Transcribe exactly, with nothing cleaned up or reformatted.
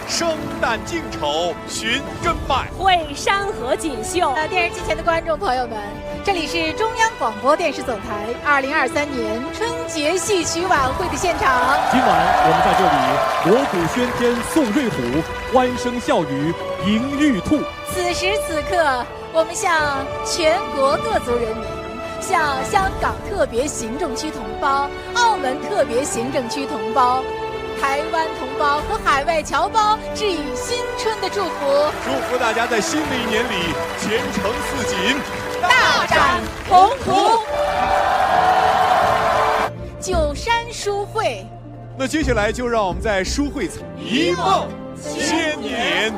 生旦净丑寻根脉。会山河锦绣。呃，电视机前的观众朋友们，这里是中央广播电视总台二零二三年春节戏曲晚会的现场。今晚我们在这里锣鼓喧天送瑞虎，欢声笑语迎玉兔。此时此刻，我们向全国各族人民，向香港特别行政区同胞、澳门特别行政区同胞、台湾同胞和海外侨胞致以新春的祝福。祝福大家在新的一年里前程似锦，大展宏图。九山书会。那接下来就让我们在书会一梦千年。